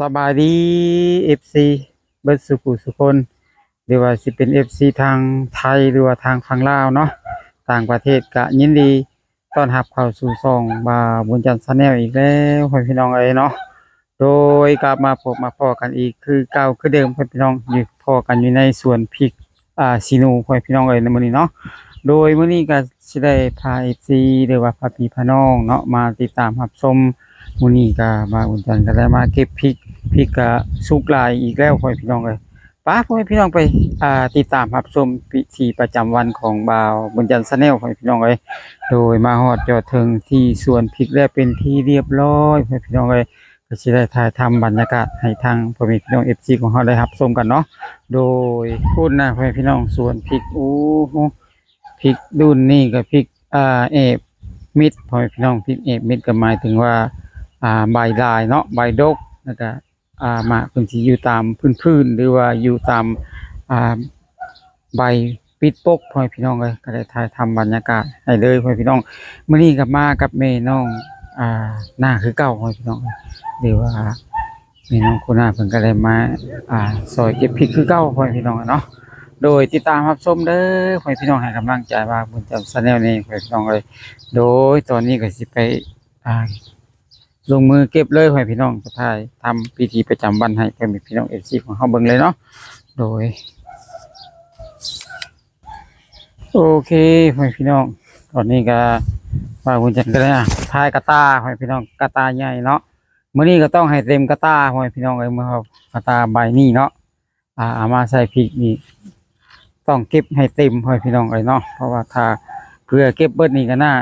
ສະບາຍດີ ເອັຟຊີ ເບິດສູ່ຜູ້ສູ່ຄົນ ຫຼືວ່າຊິເປັນ ເອັຟຊີ ທາງໄທ ຫຼືວ່າທາງຝັ່ງລາວເນາະ ຕ່າງປະເທດ ກະຍິນດີຕ້ອນຮັບເຂົ້າສູ່ຊ່ອງບ່າວບຸນຈັນ Channel ອີກແລ້ວ ພໍ່ແມ່ພີ່ນ້ອງເອີຍເນາະ. ໂດຍກັບມາພົບມາພໍ້ກັນອີກຄືເກົ່າຄືເດີມ ພໍ່ແມ່ພີ່ນ້ອງ ຢູ່ ພໍ້ກັນຢູ່ໃນສວນພິກ ອ່າ ສີນູ ພໍ່ແມ່ພີ່ນ້ອງເອີຍ ໃນມື້ນີ້ເນາະ. ໂດຍມື້ນີ້ກໍຊິໄດ້ພາ ເອັຟຊີ ຫຼືວ່າພາພີ່ພານ້ອງເນາະ ມາຕິດຕາມຮັບຊົມ. ມື້ນີ້ກໍບ່າວບຸນຈັນກໍໄດ້ມາເກັບພິກ ພິກກໍສຸກຫຼາຍອີກແລ້ວ ພໍ່ແມ່ພີ່ນ້ອງເອີຍ. ໄປ ພໍ່ແມ່ພີ່ນ້ອງໄປ ອ່າ ຕິດຕາມຮັບຊົມວິຖີປະຈຳວັນຂອງບ່າວບຸນຈັນ Channel ພໍ່ແມ່ພີ່ນ້ອງເອີຍ. ໂດຍມາຮອດຈອດເຖິງທີ່ສວນພິກແລ້ວເປັນທີ່ຮຽບຮ້ອຍ ພໍ່ແມ່ພີ່ນ້ອງເອີຍ. ກໍຊິໄດ້ຖ່າຍທຳບັນຍາກາດໃຫ້ທາງພໍ່ແມ່ພີ່ນ້ອງ ເອັຟຊີ ຂອງເຮົາໄດ້ຮັບຊົມກັນເນາະ. ໂດຍພຸ້ນນະ ພໍ່ແມ່ພີ່ນ້ອງ ສວນພິກ ໂອ້ໂຫ ພິກລຸ້ນນີ້ກໍພິກ ອ່າ ແອບມິດ ພໍ່ແມ່ພີ່ນ້ອງ. ພິກແອບມິດກໍໝາຍເຖິງວ່າ ອ່າ ໃບຫຼາຍເນາະ ໃບດົກ ແລ້ວກໍ ອ່າ ໝາກເພິ່ນຊິຢູ່ຕາມພື້ນໆ ຫຼືວ່າຢູ່ຕາມ ອ່າ ໃບ ປິດປົກ ພໍ່ແມ່ພີ່ນ້ອງເອີຍ. ກໍໄດ້ຖ່າຍທຳບັນຍາກາດໃຫ້ເລີຍ ພໍ່ແມ່ພີ່ນ້ອງ. ມື້ນີ້ກໍມາກັບແມ່ນ້ອງ ອ່າ ນາຄືເກົ່າ ພໍ່ແມ່ພີ່ນ້ອງເອີຍ ຫຼືວ່າແມ່ນ້ອງໂຄນາ ເພິ່ນກໍໄດ້ມາ ອ່າ ຊ່ອຍເກັບພິກຄືເກົ່າ ພໍ່ແມ່ພີ່ນ້ອງເນາະ. ໂດຍຕິດຕາມຮັບຊົມເດີ ພໍ່ແມ່ພີ່ນ້ອງ ໃຫ້ກຳລັງໃຈບ່າວບຸນຈັນ Channel ນີ້ ພໍ່ແມ່ພີ່ນ້ອງເອີຍ. ໂດຍຕອນນີ້ກໍຊິໄປ ອ່າ ລົງມືເກັບເລີຍ ພໍ່ແມ່ພີ່ນ້ອງ ໄປຖ່າຍທຳພິທີປະຈຳວັນໃຫ້ພໍ່ແມ່ພີ່ນ້ອງ ເອັຟຊີ ຂອງເຮົາເບິ່ງເລີຍເນາະ. ໂດຍ ໂອເຄ ພໍ່ແມ່ພີ່ນ້ອງ ຕອນນີ້ກໍບ່າວບຸນຈັນກໍໄດ້ ອ່າ ຖ່າຍກະຕ່າ ພໍ່ແມ່ພີ່ນ້ອງ ກະຕ່າໃຫຍ່ເນາະ. ມື້ນີ້ກໍຕ້ອງໃຫ້ເຕັມກະຕ່າ ພໍ່ແມ່ພີ່ນ້ອງເອີຍ ເມື່ອເຮົາກະຕ່າໃບນີ້ເນາະ ອ່າ ເອົາມາໃສ່ພິກນີ້ ຕ້ອງເກັບໃຫ້ເຕັມ ພໍ່ແມ່ພີ່ນ້ອງເອີຍເນາະ. ເພາະວ່າຖ້າເຜື່ອເກັບເບິດນີ້ກໍໜ້າ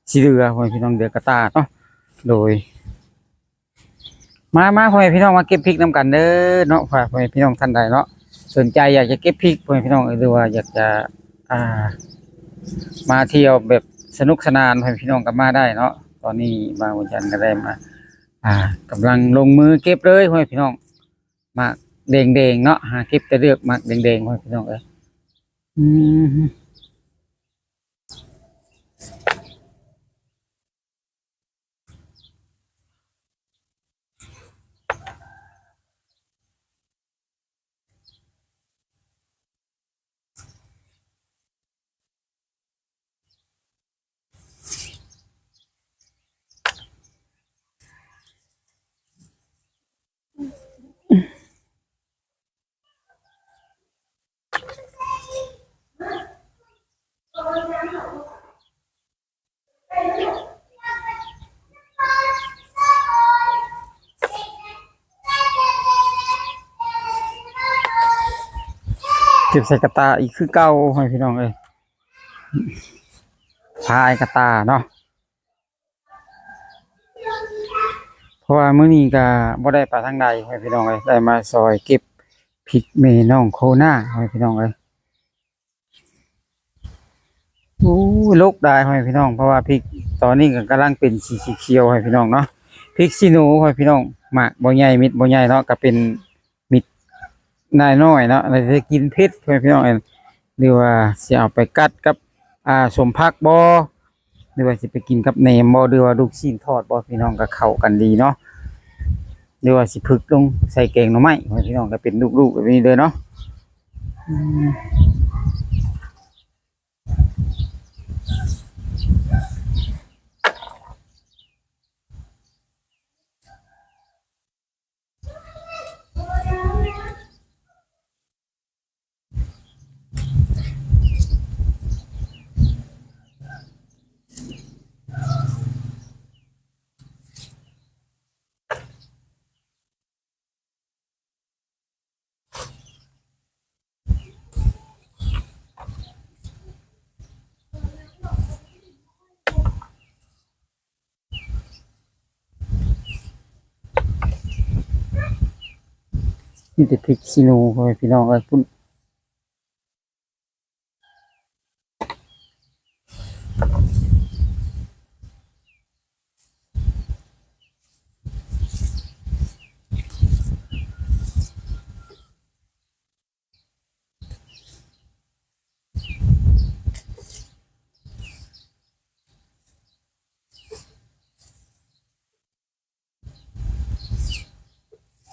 ຊິເຫຼືອ ພໍ່ແມ່ພີ່ນ້ອງ ເຫຼືອກະຕ່າເນາະ. ໂດຍ ມາ ມາ ພໍ່ແມ່ພີ່ນ້ອງ ມາເກັບພິກນຳກັນເດີເນາະ. ຖ້າພໍ່ແມ່ພີ່ນ້ອງທ່ານໃດເນາະ ສົນໃຈຢາກຈະເກັບພິກ ພໍ່ແມ່ພີ່ນ້ອງ ຫຼືວ່າຢາກຈະ ອ່າ ມາທ່ຽວແບບສະໜຸກສະໜານ ພໍ່ແມ່ພີ່ນ້ອງກໍມາໄດ້ເນາະ. ຕອນນີ້ບ່າວບຸນຈັນກໍໄດ້ມາ ອ່າ ກຳລັງລົງມືເກັບເລີຍ ພໍ່ແມ່ພີ່ນ້ອງ. ໝາກແດງໆເນາະ ຫາເກັບແຕ່ເລືອກໝາກແດງໆ ພໍ່ແມ່ພີ່ນ້ອງເອີຍ. ອືມ ເກັບໃສ່ກະຕ່າອີກຄືເກົ່າ ພໍ່ແມ່ພີ່ນ້ອງເອີຍ ພາຍກະຕ່າເນາະ. ເພາະວ່າມື້ນີ້ກໍບໍ່ໄດ້ໄປທາງໃດ ພໍ່ແມ່ພີ່ນ້ອງເອີຍ ໄດ້ມາຊ່ອຍເກັບພິກແມ່ນ້ອງໂຄນາ ພໍ່ແມ່ພີ່ນ້ອງເອີຍ. ໂອ້ຍ ລົກຫຼາຍ ພໍ່ແມ່ພີ່ນ້ອງ ເພາະວ່າພິກຕອນນີ້ກໍກຳລັງເປັນສີຂຽວ ພໍ່ແມ່ພີ່ນ້ອງເນາະ. ພິກຂີ້ໜູ ພໍ່ແມ່ພີ່ນ້ອງ ໝາກບໍ່ໃຫຍ່ ເມັດບໍ່ໃຫຍ່ເນາະ ກໍເປັນ ມິດນ້ອຍໆເນາະ ແລ້ວຊິກິນເຜັດ ພໍ່ແມ່ພີ່ນ້ອງເອີຍ ຫຼືວ່າຊິເອົາໄປກັດກັບ ອ່າ ສົມຜັກບໍ ຫຼືວ່າຊິໄປກິນກັບແໜມບໍ ຫຼືວ່າລູກຊີ້ນທອດບໍ ພີ່ນ້ອງ ກໍເຂົ້າກັນດີເນາະ ຫຼືວ່າຊິຜຶກລົງໃສ່ແກງໜໍ່ໄມ້ ພີ່ນ້ອງ ກໍເປັນລູກໆແບບນີ້ເດີເນາະ. ອືມ ມີແຕ່ພິກຂີ້ໜູ ພໍ່ແມ່ພີ່ນ້ອງເອີຍ ພຸ້ນ. ໂ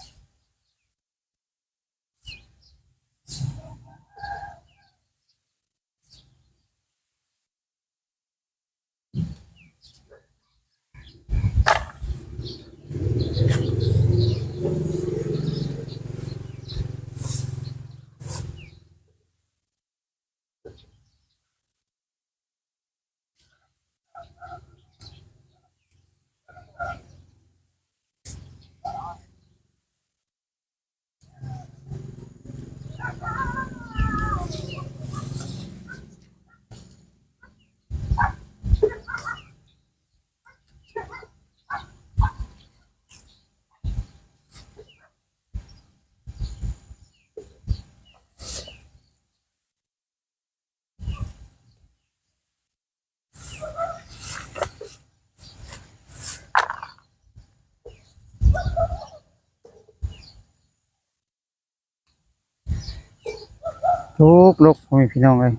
ตกลก พ่อแม่พี่น้องเอ้ย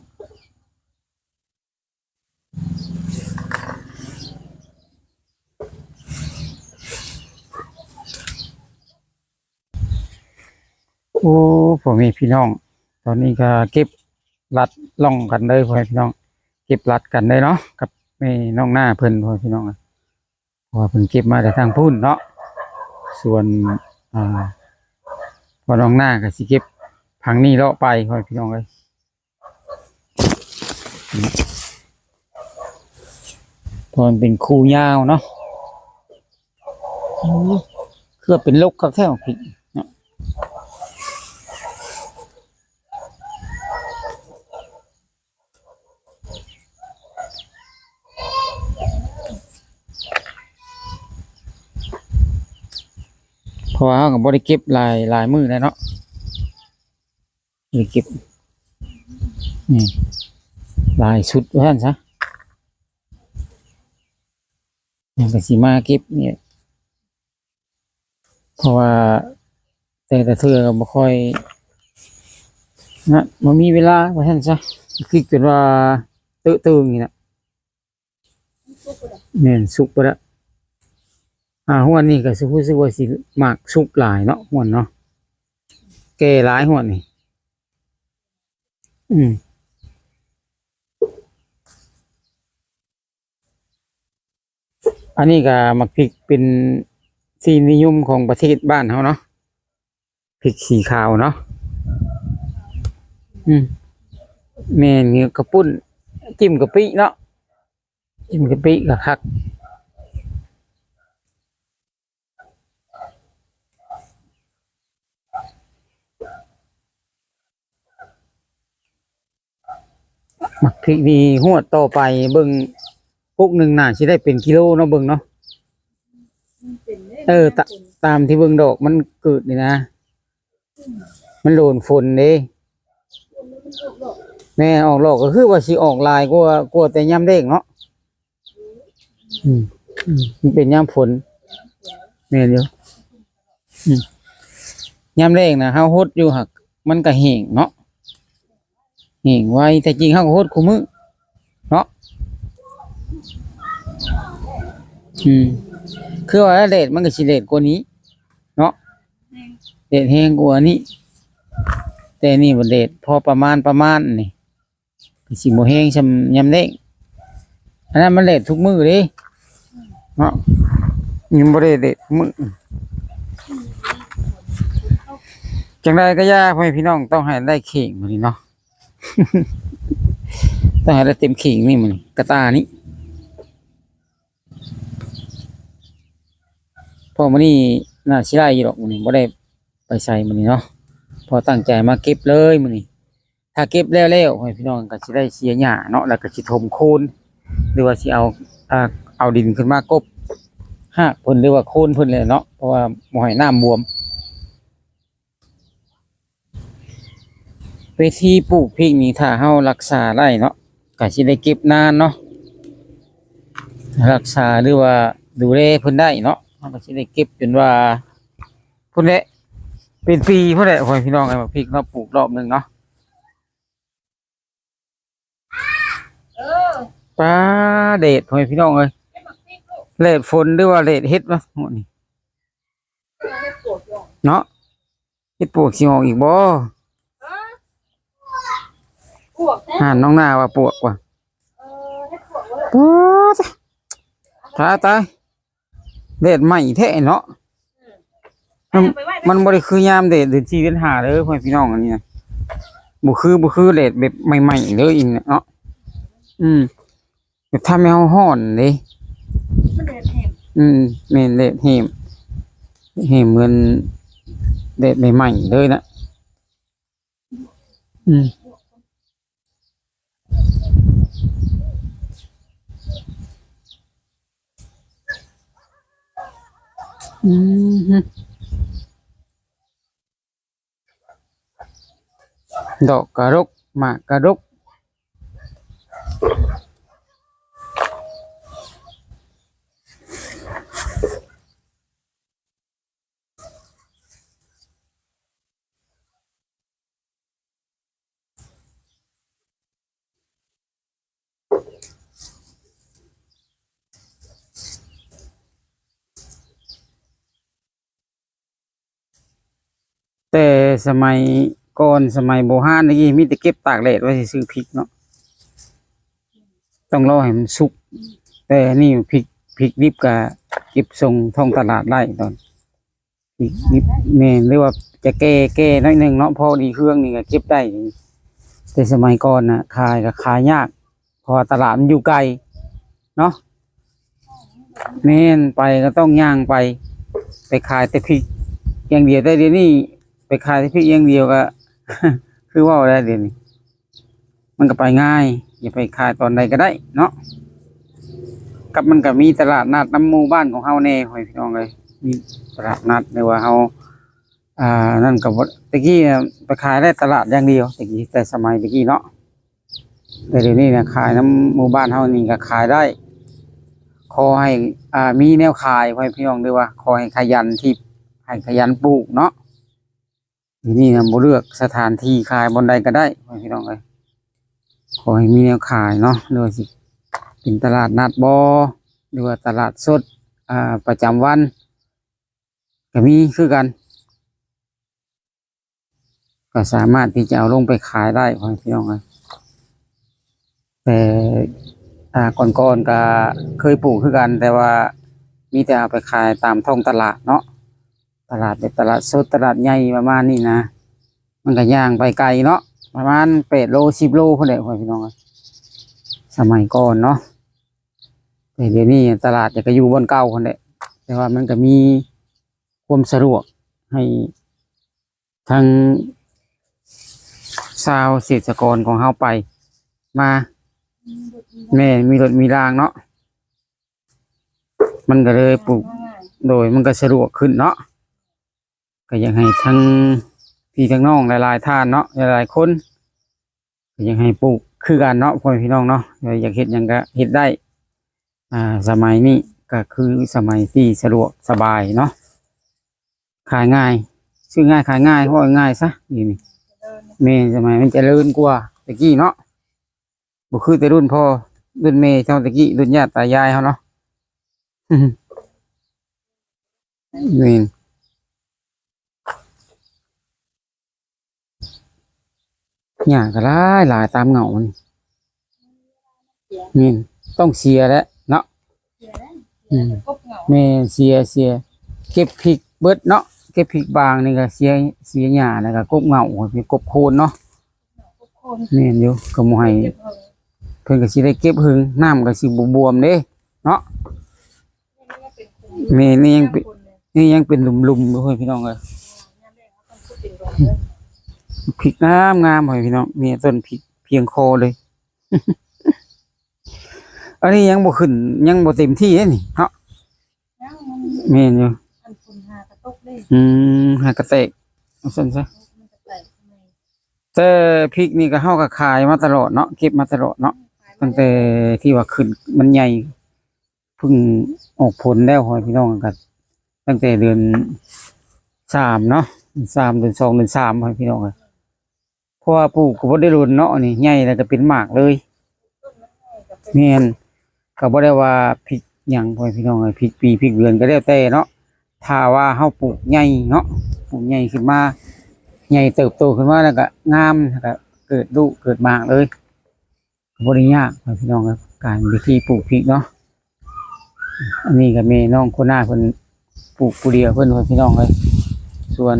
โอ้ พ่อแม่พี่น้อง ตอนนี้ก็เก็บลัดล่องกันเลย พ่อแม่พี่น้อง เก็บลัดกันเลยเนาะ กับแม่น้องนาเพิ่น พ่อแม่พี่น้อง เพราะว่าเพิ่นเก็บมาแต่ทางพุ้นเนาะ ส่วน อ่า พ่อน้องนาก็สิเก็บพังนี้เลาะไป พ่อแม่พี่น้องเอ้ย เพราะมันเป็นคูยาวเนาะ อืม คือเป็นลกคักแท้พี่เนาะ เพราะว่าเราก็บ่ได้เก็บหลาย หลายมื้อแล้วเนาะ บ่ได้เก็บ นี่ หลายชุดว่าซั่นซะ ยังก็สิมาเก็บนี่ เพราะว่าแต่ละเทื่อก็บ่ค่อยนะ บ่มีเวลาว่าซั่นซะ คือจนว่าเต๊อะเติงนี่นะ แม่น สุกไปแล้ว อ่า ฮวนนี่ก็สิรู้สึกว่าสิหมากสุกหลายเนาะ ฮวนเนาะ แก่หลายฮวนนี่ อืม อันนี้ก็หมากพริกเป็นที่นิยมของประเทศบ้านเฮาเนาะ พริกสีขาวเนาะ อืม แม่น ข้าวปุ้น จิ้มกะปิเนาะ จิ้มกะปิก็คัก หมากพริกนี่ฮวดต่อไปเบิ่ง ปุกหนึ่งน่าสิได้เป็นกิโลเนาะ เบิ่งเนาะ เออ ตะ- ตามที่เบิ่งดอกมันเกิดนี่นะ มันโดนฝนเด้ แม่น ออกดอกก็คือว่าสิออกหลายกว่า กว่าแต่ยามแล้งเนาะ อืม อืม มันเป็นยามฝน แม่นอยู่ อืม ยามแล้งนะ เฮาหดอยู่ หากมันก็แห้งเนาะ แห้งไว แต่จริงเฮาก็หดคู่มื้อเนาะ อืม คือว่าแดดมันก็สิแดดกว่านี้เนาะ แดดแฮงกว่านี้ แต่นี่บ่ แดดพอประมาณ ประมาณนี่ ก็สิบ่แฮงส่ำยามแล้ง อันนั้นมันแดดทุกมื้อเด้เนาะ ยังบ่ได้แดดทุกมื้อ จั่งใดก็อย่า พ่อแม่พี่น้อง ต้องให้ได้เข่งมื้อนี้เนาะ ต้องให้ได้เต็มเข่งนี่มื้อนี้ กะตานี้ เพราะมื้อนี้น่าสิได้อยู่ดอก มื้อนี้บ่ได้ไปไสมื้อนี้เนาะ เพราะตั้งใจมาเก็บเลยมื้อนี้ ถ้าเก็บแล้วๆ พ่อแม่พี่น้อง ก็สิได้เสียหญ้าเนาะ แล้วก็สิถมโคน หรือว่าสิเอา อ่า เอาดินขึ้นมากบฮากเพิ่น หรือว่าโคนเพิ่นแหละเนาะ เพราะว่าบ่ให้น้ำบวม วิธีปลูกพริกนี่ ถ้าเฮารักษาได้เนาะ ก็สิได้เก็บนานเนาะ รักษาหรือว่าดูแลเพิ่นได้เนาะ เฮาก็สิได้เก็บจนว่าพุ้นแหละ เป็นปีพุ้นแหละ พ่อแม่พี่น้อง ไอ้หมากพริกเนาะ ปลูกรอบหนึ่งเนาะ เออ ป๊า แดด พ่อแม่พี่น้องเอ้ย เก็บหมากพริกลูก แดดฝนหรือว่าแดดเห็ดวะ มื้อนี้ เออ เห็ดปวกอยู่ เนาะ เห็ดปวกสิออกอีกบ่ ฮะ ปวกแท้ อ่านน้องนาว่าปวกว่ะ เออ เห็ดปวกเว้ย ป๊าด ตาย ตาย แดดใหม่แท้เนาะ อืม มัน มันบ่ได้คือยามแดดเดือนสี่เดือนห้าเด้อ พ่อแม่พี่น้อง อันนี้นะ บ่คือ บ่คือแดดแบบใหม่ๆ เด้อ อีกเนาะ อืม แบบทำให้เฮาร้อนเด้ มันแดดแฮง อืม แม่น แดดแฮง แฮงเหมือนแดดใหม่ๆ เลยนะ อืม อืม ดอกกะดก หมากกะดก อื ແຕ່ສະໄໝກ່ອນ ສະໄໝບູຮານຕະກີ້ ມີແຕ່ເກັບຕາກແດດໄວ້ຊື່ໆ ພິກເນາະ ຕ້ອງລໍໃຫ້ມັນສຸກ. ແຕ່ນີ້ພິກ ພິກດິບກະເກັບສົ່ງທ້ອງຕະຫຼາດໄດ້ຕອນ ອີກນິດແມ່ນ ຫຼືວ່າຈະແກ່ ແກ່ໜ້ອຍໜຶ່ງເນາະ ພໍດີເຄື່ອງນີ້ກໍເກັບໄດ້. ແຕ່ສະໄໝກ່ອນນະ ຂາຍກໍຂາຍຍາກ ເພາະວ່າຕະຫຼາດມັນຢູ່ໄກເນາະ. ແມ່ນ ໄປກໍຕ້ອງຍ່າງໄປ ໄປຂາຍແຕ່ພິກຢ່າງດຽວ. ແຕ່ດຽວນີ້ໄປຂາຍແຕ່ພິກຢ່າງດຽວກໍ ຄືເວົ້າໄດ້ດຽວນີ້ ມັນກໍໄປງ່າຍ ຢາກໄປຂາຍຕອນໃດກໍໄດ້ເນາະ. ກັບມັນກໍມີຕະຫຼາດນັດນຳໝູ່ບ້ານຂອງເຮົາແດ່ ພໍ່ແມ່ພີ່ນ້ອງເອີຍ. ມີຕະຫຼາດນັດ ຫຼືວ່າເຮົາ ອ່າ ນັ້ນກໍບໍ່ ແຕ່ກີ້ນະໄປຂາຍໄດ້ຕະຫຼາດຢ່າງດຽວ ແຕ່ກີ້ ແຕ່ສະໄໝແຕ່ກີ້ເນາະ. ແຕ່ດຽວນີ້ນະ ຂາຍນຳໝູ່ບ້ານເຮົານີ້ກໍຂາຍໄດ້. ຂໍໃຫ້ ອ່າ ມີແນວຂາຍ ພໍ່ແມ່ພີ່ນ້ອງ ຫຼືວ່າຂໍໃຫ້ຂະຫຍັນທີ່ ໃຫ້ຂະຫຍັນປູກເນາະ. ທີ່ນີ້ນະ ບໍ່ເລືອກສະຖານທີ່ຂາຍບ່ອນໃດກໍໄດ້ ພໍ່ແມ່ພີ່ນ້ອງເອີຍ. ຂໍໃຫ້ມີແນວຂາຍເນາະ ຫຼືວ່າຊິເປັນຕະຫຼາດນັດບໍ ຫຼືວ່າຕະຫຼາດສົດ ອ່າ ປະຈຳວັນກໍມີຄືກັນ ກໍສາມາດທີ່ຈະເອົາລົງໄປຂາຍໄດ້ ພໍ່ແມ່ພີ່ນ້ອງເອີຍ. ແຕ່ ອ່າ ກ່ອນໆ ກໍເຄີຍປູກຄືກັນ ແຕ່ວ່າມີແຕ່ເອົາໄປຂາຍຕາມທ້ອງຕະຫຼາດເນາະ ຕະຫຼາດແບບຕະຫຼາດສົດ ຕະຫຼາດໃຫຍ່ປະມານນີ້ນະ. ມັນກໍຍ່າງໄປໄກເນາະ ປະມານແປດໂລ ສິບໂລພຸ້ນແຫຼະ ພໍ່ແມ່ພີ່ນ້ອງເອີຍ ສະໄໝກ່ອນເນາະ. ແຕ່ດຽວນີ້ຕະຫຼາດກໍຢູ່ບ່ອນເກົ່າຫັ້ນແຫຼະ ແຕ່ວ່າມັນກໍມີຄວາມສະດວກໃຫ້ ທັງຊາວເສດສະກອນຂອງເຮົາໄປມາ ແມ່ນ ມີລົດມີລາງເນາະ ມັນກໍເລີຍປູກ ໂດຍ ມັນກໍສະດວກຂຶ້ນເນາະ. ກໍຢາກໃຫ້ທັງພີ່ທັງນ້ອງຫຼາຍໆທ່ານເນາະ ຫຼາຍໆຄົນ ກໍຢາກໃຫ້ປູກຄືກັນເນາະ ພໍ່ແມ່ພີ່ນ້ອງເນາະ. ຢາກເຮັດຫຍັງກໍເຮັດໄດ້ ອ່າ ສະໄໝນີ້ກໍຄືສະໄໝທີ່ສະດວກສະບາຍເນາະ ຂາຍງ່າຍ ຊື້ງ່າຍຂາຍງ່າຍ ເວົ້າງ່າຍຊະ ດຽວນີ້. ແມ່ນ ສະໄໝມັນຈະເລີນກວ່າແຕ່ກີ້ເນາະ ບໍ່ຄືແຕ່ລຸ້ນພໍ່ລຸ້ນແມ່ເຮົາແຕ່ກີ້ ລຸ້ນຍ່າຕາຍາຍເຮົາເນາະ. ແມ່ນ ຫຍ້າກໍຫຼາຍໆ ຕາມເຫງົາມັນ ແມ່ນ ຕ້ອງເສຍແຫຼະເນາະ. ອືມ ແມ່ນ ເສຍ ເສຍ ເກັບພິກເບິດເນາະ ເກັບພິກບາງນີ້ກໍເສຍ ເສຍຫຍ້າ ແລ້ວກໍກົບເຫງົາ ເປັນກົບໂຄນເນາະ. ແມ່ນຢູ່ ກໍບໍ່ໃຫ້ ເພິ່ນກໍຊິໄດ້ເກັບເຫິງ ນ້ຳກໍຊິບໍ່ບວມເດ້ເນາະ. ແມ່ນ ນີ້ຍັງເປັນ ນີ້ຍັງເປັນຫຼຸມໆຢູ່ ພີ່ນ້ອງເອີຍ. ພິກງາມໆ ພໍ່ແມ່ພີ່ນ້ອງ ມີຕົ້ນພິກພຽງຄໍເລີຍ. ອັນນີ້ຍັງບໍ່ຂຶ້ນ ຍັງບໍ່ເຕັມທີ່ເດ້ນີ້ເນາະ. ຍັງ ມັນ ແມ່ນຢູ່ ອັນຝົນຫາກະຕົກເດ້. ອືມ ຫາກະແຕກ ວ່າຊັ້ນຊະ. ມັນກະແຕກໃໝ່ ແຕ່ພິກນີ້ກໍ ເຮົາກໍຂາຍມາຕະຫຼອດເນາະ ເກັບມາຕະຫຼອດເນາະ ຕັ້ງແຕ່ທີ່ວ່າຂຶ້ນມັນໃຫຍ່ ເພິ່ງອອກຜົນແລ້ວ ພໍ່ແມ່ພີ່ນ້ອງ. ກໍຕັ້ງແຕ່ເດືອນສາມເນາະ ເດືອນສາມ ເດືອນສອງ ເດືອນສາມ ພໍ່ແມ່ພີ່ນ້ອງເອີຍ. ເພາະວ່າປູກກໍບໍ່ໄດ້ດົນເນາະ ອັນນີ້ໃຫຍ່ແລ້ວກໍເປັນໝາກເລີຍ. ແມ່ນ ກໍບໍ່ໄດ້ວ່າພິກຫຍັງ ພໍ່ແມ່ພີ່ນ້ອງເອີຍ ພິກປີພິກເດືອນກໍແລ້ວແຕ່ເນາະ. ຖ້າວ່າເຮົາປູກໃຫຍ່ເນາະ ປູກໃຫຍ່ຂຶ້ນມາ ໃຫຍ່ເຕີບໂຕຂຶ້ນມາ ແລ້ວກໍງາມ ແລ້ວກໍເກີດລູກເກີດໝາກເລີຍ ກໍບໍ່ໄດ້ຍາກ ພີ່ນ້ອງເອີຍ ການວິທີປູກພິກເນາະ. ອັນນີ້ກໍແມ່ນ້ອງໂຄນາເພິ່ນປູກຜູ້ດຽວເພິ່ນ ພີ່ນ້ອງເອີຍ. ສ່ວນ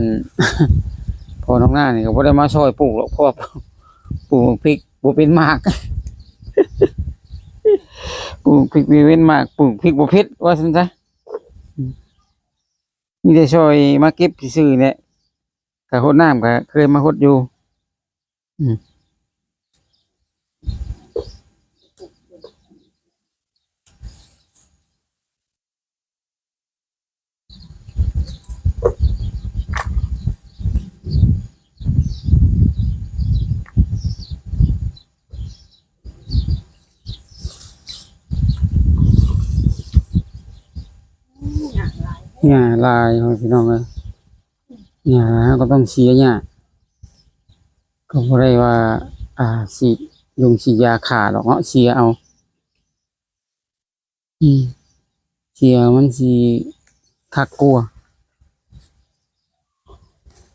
ພໍ່ນ້ອງນານີ້ກໍບໍ່ໄດ້ມາຊ່ອຍປູກດອກ ເພາະວ່າປູກພິກບໍ່ເປັນໝາກ ປູກພິກບໍ່ເປັນໝາກ ປູກພິກບໍ່ເຜັດ ວ່າຊັ້ນຊະ. ມີແຕ່ຊ່ອຍມາເກັບຊື່ໆແຫຼະ ກະຫົດນ້ຳກະເຄີຍມາຫົດຢູ່. ອືມ ຫຍ້າຫຼາຍ ພີ່ນ້ອງເອີຍ ຫຍ້າຫຼາຍ ເຮົາກໍຕ້ອງເສຍຫຍ້າ ກໍບໍ່ໄດ້ວ່າ ອ່າ ສີດຢົງສີດຢາຂ້າດອກເນາະ ເສຍເອົາ. ອືມ ເສຍມັນຊິຄັກກວ່າ.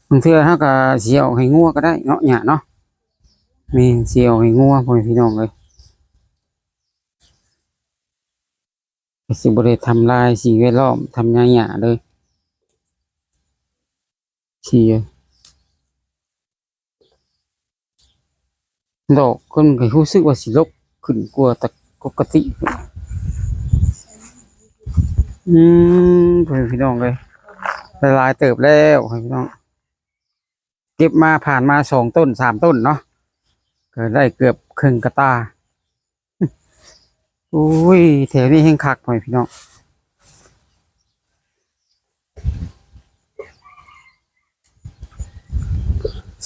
ບາງເທື່ອເຮົາກໍຊິເອົາໃຫ້ງົວກໍໄດ້ເນາະ ຫຍ້າເນາະ. ແມ່ນ ຊິເອົາໃຫ້ງົວ ພໍ່ແມ່ພີ່ນ້ອງເອີຍ. ກໍຊິບໍ່ໄດ້ທຳລາຍສິ່ງແວດລ້ອມ ທຳລາຍຫຍ້າເລີຍ. ເສຍ ດອກເພິ່ນກໍຮູ້ສຶກວ່າຊິລົກຂຶ້ນກວ່າແຕ່ປົກກະຕິ. ອືມ ພໍ່ແມ່ພີ່ນ້ອງເອີຍ ຫຼາຍໆເຕີບແລ້ວ ພໍ່ແມ່ພີ່ນ້ອງ. ເກັບມາ ຜ່ານມາສອງຕົ້ນ ສາມຕົ້ນເນາະ ກໍໄດ້ເກືອບເຄິ່ງກະຕ່າ. ໂອ້ຍ ແຖວນີ້ແຮງຄັກ ພໍ່ແມ່ພີ່ນ້ອງ.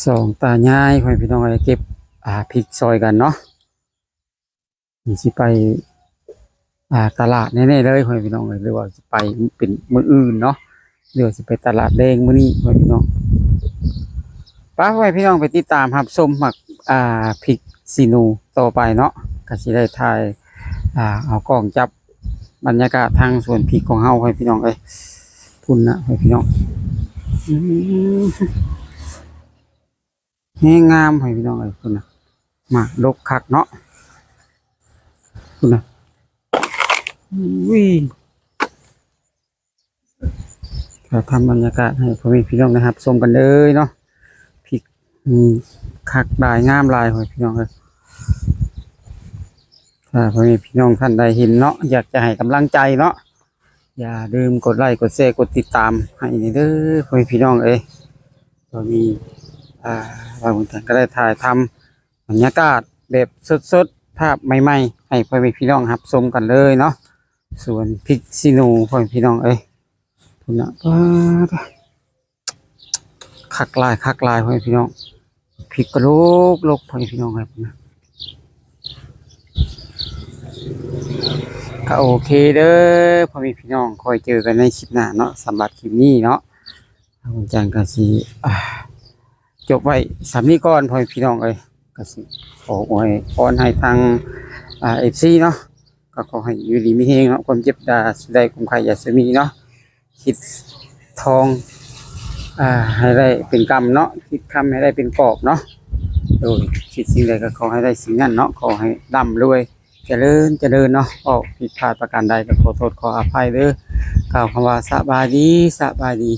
ສອງຕາຍາຍ ພໍ່ແມ່ພີ່ນ້ອງເອີຍ ເກັບ ອ່າ ພິກຊ່ອຍກັນເນາະ. ນີ້ຊິໄປ ອ່າ ຕະຫຼາດແນ່ໆເລີຍ ພໍ່ແມ່ພີ່ນ້ອງເອີຍ ຫຼືວ່າຊິໄປເປັນມື້ອື່ນເນາະ ຫຼືວ່າຊິໄປຕະຫຼາດແລງມື້ນີ້ ພໍ່ແມ່ພີ່ນ້ອງ. ໄປ ພໍ່ແມ່ພີ່ນ້ອງ ໄປຕິດຕາມຮັບຊົມໝາກ ອ່າ ພິກຂີ້ໜູຕໍ່ໄປເນາະ. ກໍຊິໄດ້ຖ່າຍ ອ່າ ເອົາກ້ອງຈັບບັນຍາກາດທາງສວນພິກຂອງເຮົາ ພໍ່ແມ່ພີ່ນ້ອງເອີຍ. ພຸ້ນນະ ພໍ່ແມ່ພີ່ນ້ອງ ອືມ ແຮງງາມ ພໍ່ແມ່ພີ່ນ້ອງເອີຍ. ພຸ້ນນະ ໝາກດົກຄັກເນາະ ພຸ້ນນະ. ອຸ້ຍ ຖ່າຍທຳບັນຍາກາດໃຫ້ພໍ່ແມ່ພີ່ນ້ອງໄດ້ຮັບຊົມກັນເລີຍເນາະ. ພິກ ອືມ ຄັກຫຼາຍ ງາມຫຼາຍ ພໍ່ແມ່ພີ່ນ້ອງເອີຍ. ຖ້າພໍ່ແມ່ພີ່ນ້ອງທ່ານໃດເຫັນເນາະ ຢາກຈະໃຫ້ກຳລັງໃຈເນາະ ຢ່າລືມກົດໄລ້ ກົດແຊ ກົດຕິດຕາມໃຫ້ແດ່ເດີ ພໍ່ແມ່ພີ່ນ້ອງເອີຍ. ຕອນນີ້ ອ່າ ບ່າວບຸນທັນກໍໄດ້ຖ່າຍທຳບັນຍາກາດແບບສົດໆ ພາບໃໝ່ໆ ໃຫ້ພໍ່ແມ່ພີ່ນ້ອງຮັບຊົມກັນເລີຍເນາະ. ສວນພິກຂີ້ໜູ ພໍ່ແມ່ພີ່ນ້ອງເອີຍ ພຸ້ນນະ ປາດ ຄັກຫຼາຍ ຄັກຫຼາຍ ພໍ່ແມ່ພີ່ນ້ອງ. ພິກກໍລົກໆ ພໍ່ແມ່ພີ່ນ້ອງເອີຍ ພຸ້ນນະ. ກໍໂອເຄເດີ ພໍ່ແມ່ພີ່ນ້ອງ ຄ່ອຍເຈີກັນໃນຄລິບໜ້າເນາະ. ສຳລັບຄລິບນີ້ເນາະ ບ່າວບຸນຈັນກໍຊິ ອ່າ ຈົບໄວ້ສ່ຳນີ້ກ່ອນ ພໍ່ແມ່ພີ່ນ້ອງເອີຍ. ກໍຊິຂໍອວຍພອນໃຫ້ທາງ ອ່າ ເອັຟຊີເນາະ ກໍຂໍໃຫ້ຢູ່ດີມີແຮງເນາະ ຄວາມເຈັບຢ່າສູ່ໄດ້ ຄວາມໄຂ້ຢ່າສູ່ມີເນາະ. ຄິດທອງ ອ່າ ໃຫ້ໄດ້ເປັນກຳເນາະ ຄິດຄຳໃຫ້ໄດ້ເປັນກອບເນາະ. ໂດຍ ຄິດສິ່ງໃດກໍຂໍໃຫ້ໄດ້ສິ່ງນັ້ນເນາະ ຂໍໃຫ້ລ່ຳລວຍ ຈະເລີນ ຈະເລີນເນາະ. ເວົ້າຜິດພາດປະການໃດກໍຂໍໂທດຂໍອະໄພເດີ. ກ່າວຄຳວ່າສະບາຍດີ ສະບາຍດີ.